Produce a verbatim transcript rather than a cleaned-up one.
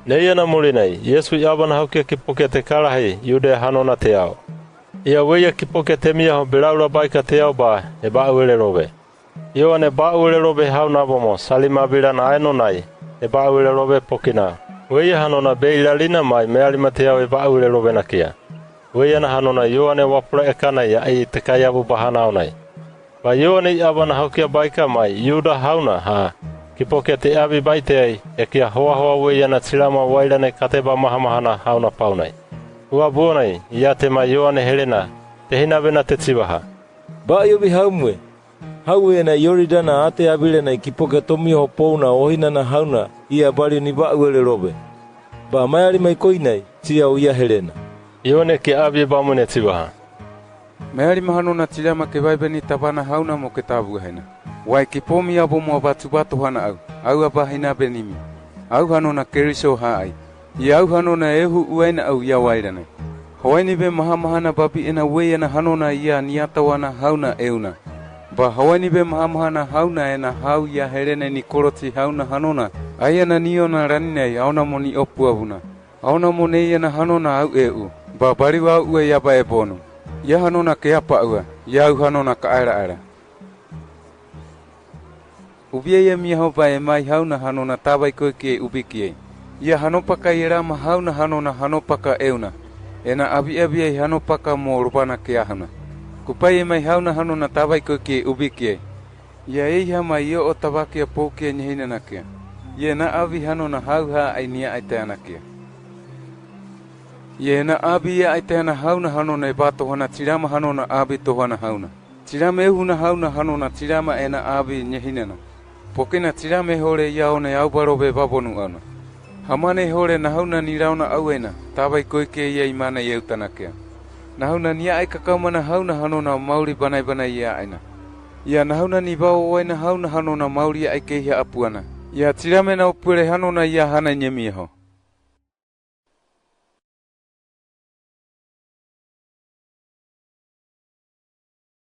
Neia na mulinai, Iesu i aba nahaukia ki pokea te kalahi, Iudea hanona te yau. Ia weia ki pokea temiaho belaula baika te yau ba, e bauele love. Ioane bauele love hau na bomo, salima bila na aenonai, e bauele love pokina. Weia hanona bei lalina mai, mealima te yau e bauele love nakia. Weia na hanona Ioane wapula ekanai, ai te kayabu baha naonai. Ba Ioane i aba nahaukia baika mai, Iuda hauna, ha, ki pokea te abi baiteai, ekia hoahoa weia na chilama wailanai kateba mahamahana hauna paunai. Ua buonai, ia te mai Ioane Helena, te hinabena te chibaha. Ba iobi haumue, hau weia na Iorida na ate abilenai ki pokea tomiaho pouna ohina na hauna, ia bali ni bauele love. Ba mealimai koinai, chi au ia Helena. Ioane ki abie bamune chibaha. Mealima hanona chilama ke baibe ni tabana hauna mo ke tabuahena. Wai ki pomi abo mo aba chubatohana au, au aba hinabe nimi. Au hanona Keriso haai. Ia au hanona euhu uaina au ia wailanai. Hawai nibe mahamahana babiena weia na hanona ia niatawana hauna euna. Ba hawai nibe mahamahana hauna ena hau ia Helena ni kolochi hauna hanona. Aia na niona raninai aona mo ni opuabuna. Aona mo neia na hanona au eu. Ba baliwa au ue ia ba ebonu. Ia hanona ke apaua, ia au hanona ka aelaela. Ubi ei emiaho ba e mai hauna hanona tabai koiki ei ubi ki ei. Ia hanopaka i elama hauna hanona hanopaka euna. Ena abiabi ei hanopaka mo lubana ke ahuna. Kupai e mai hauna hanona tabai koiki ei ubi ki ei. Ia eiha mai io o tabakia poukia nyehina nakia. Ia na abi hanona hau haai nia aitaya nakia. Ia na abi ia aitaya na hauna hanona e batohana chilama hanona abi tohana hauna. Chilama euhu na hauna hanona chilama ena abi nyehinena. Pokena chilama e hole ia one au balobe babonu auna. Hamane e hole na hauna ni launa au ena, tabai koiki ei ia imana i euta nakia. Na hauna nia ai kakauma na hauna hanona mauli banaibanai ia aina. Ia na hauna ni baowaina hauna hanona mauli ia ai keiha apuana. Ia chilama na opuele hanona ia hana nyemiaho.